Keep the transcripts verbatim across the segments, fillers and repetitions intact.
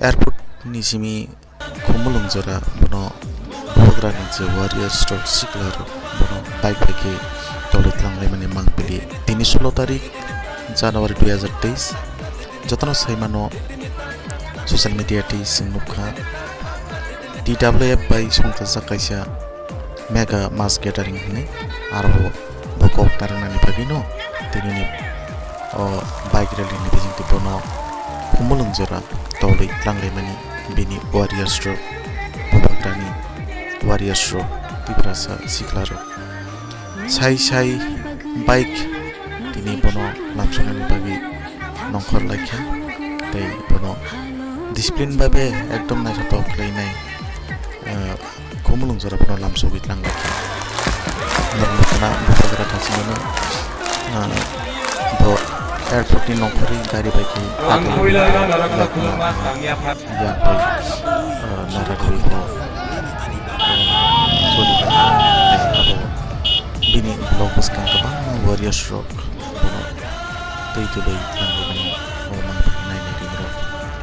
Airport ni simi Khumulwng jora bono bubagra ni je warriors rok sikla rok bono bike bai khe tolwi tlang laimani mangpili. Tini sullo tarik January dui hazar teis. Jotono sai mano social media twi chwng nukha T W F bai songchajak kaisa mega mass gathering hinwi, aro bo kok narwknani bagwino tinini o bike rally ni bisingtwi bono Khumulwng jora tolwi tlang laimani bini warriors rok, bubagrani warriors rok, Tiprasa sikla rok. Sai sai bike tini bono lamsoknani bagwi nongkhor laikha, tei bono discipline bai be ekdom naithotok khlainai, eh, Khumulwng jora bono lamsogwi tlang laikha. Norok nukha na bubagra thachimano, ah, bo airport ni nongkhorwi gari bai khe Ang patwi hawila na narok yakna, takuma mas tangya phat. Yak bai, ah, naratwi bo, ah, choli bai khe abo bini block bwskang kwbangma warriors rok bono twi tolwi tlang laimani o mangpili nainai ringrok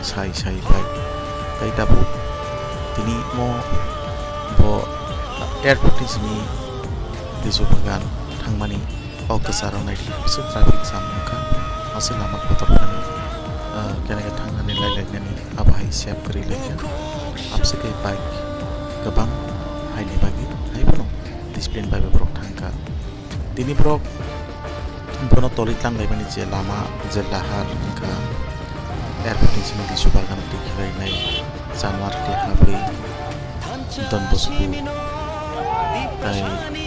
sai sai bai. Tai tabuk tini mo bo airport ni simi Lisu Bagan thangmani o kwcharo naidi aswk traffic jam wngkha, aswk lama kotor thani, ah, kene khe thangnani lai lainani abo hai sep kwrwi laikha. Abse khe bike kwbang haini bagwi hai phano discipline bai borok thangkha. Tini borok bono tolwi tlang laimani je lama, je lahar wngkha, airport ni simi Lisu Bagan twi khlainai January twi habwi Don Bosco tai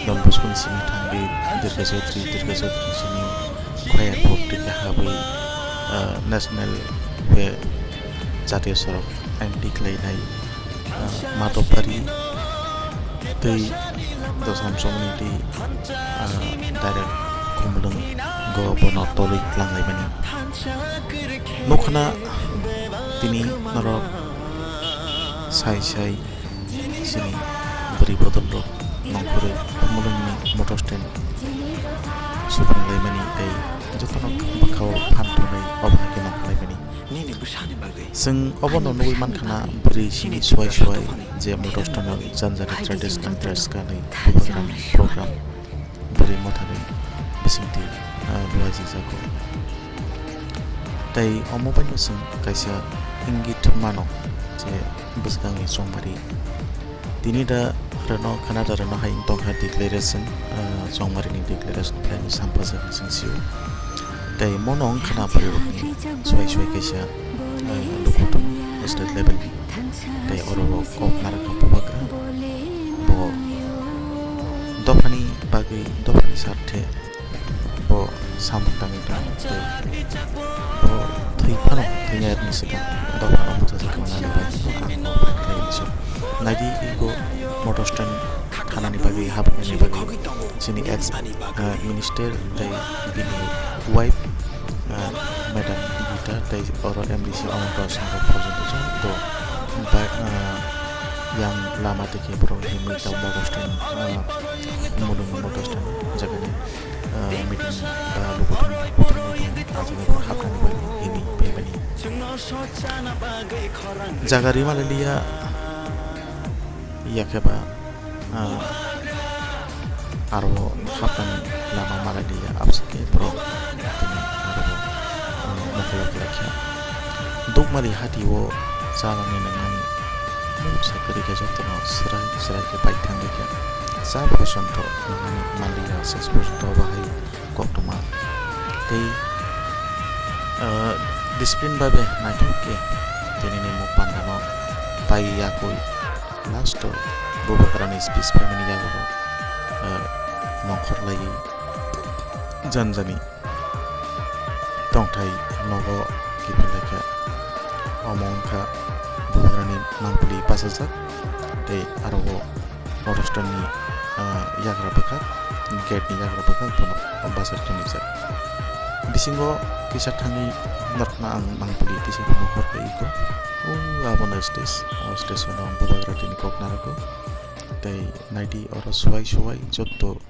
Don Bosco ni simi thangwi Durga Chaudhary, Durga Chaudhary ni simi Khoi airport twi habwi, ah, National Way jatiya sorok aini twi khlainai. Ah, Matopari tei Dosram Somoni tei, ah, direct Khumulwng go bono tolwi tlang laimani. Nukha na tini norok sai sai chini bwrwi bodol rok nongkhorwi Khumulwng ni motor stand supung laimani tei jotono bwkhao phan thunai obo hai khe nongkhor laimani. Nini bwsani bagwi. Chwng obono nugwi mankha na bwrwi simi suai suai je motor stand-o janjani traditional dress kanwi bubagrani program bwrwi mothani bisingtwi, ah, luaijak jago. Tei omo baino chwng kaisa ingit mano je bwskangni chongmari Tini da rwno khana da rwno hai wng tongkha declaration, ah, chongmarini declaration phaini sampajak chwng sio. Tei mono wng khana bwrwirokni suai suai kaisa, ah, lukuthum state level ni. Tei oro bo kok narwkha bubagra. Bo dophani bagwi, dophani sarthe bo samung tangwi tongo tei bo thwi phano thwinai rokni swkang dophano bwchajakma nani bai ang bo phaikhlai hinwi sa. Naidi, iko motor stand thanani bagwi, habuknani bagwi chini ex, ah, minister tei bini wife, ah, madam Gita tei oro M D C Ananta Singh rok porjonto chwng bo bai, ah, yang lama tei khe borok himwi tamo motor stand, ah, Mulungni motor stand jagani, ah, meeting ba lukuthum, lukuthum meeting, ah, jaga borok hapnani bagwi himwi phaimani. Jaga rima laliya, yakhe ba, ah, aro hapnani lama malaliya, absike borok tini aro, ah, mokolo khlaikha. Dukmali hatio chalani nangmani mungsa kwrwi khe jotono swrai swrai khe pai thangwi khe cha porsonto nangmani manliya, ses porsonto bahai koktwma tei, ah, discipline bai bai naithok khe tinini muk pandano pai yakwi last o bubagrani speech paimani yago, ah, nongkhor laiwi janjani tongthai nogo kiphil laikha. Omo wngkha bubagrani mangpili bachajak tei aro o motor stand ni, ah, yagra bwkhak, gate ni yagra bwkhak bono bachai tonijak. Bisingo kisa thangwi norokna ang mangpili kisa nongkhor khe iko. O abono stage, o stage o bubagra tini kok narwgo. Tei naidi oro suai suai jotto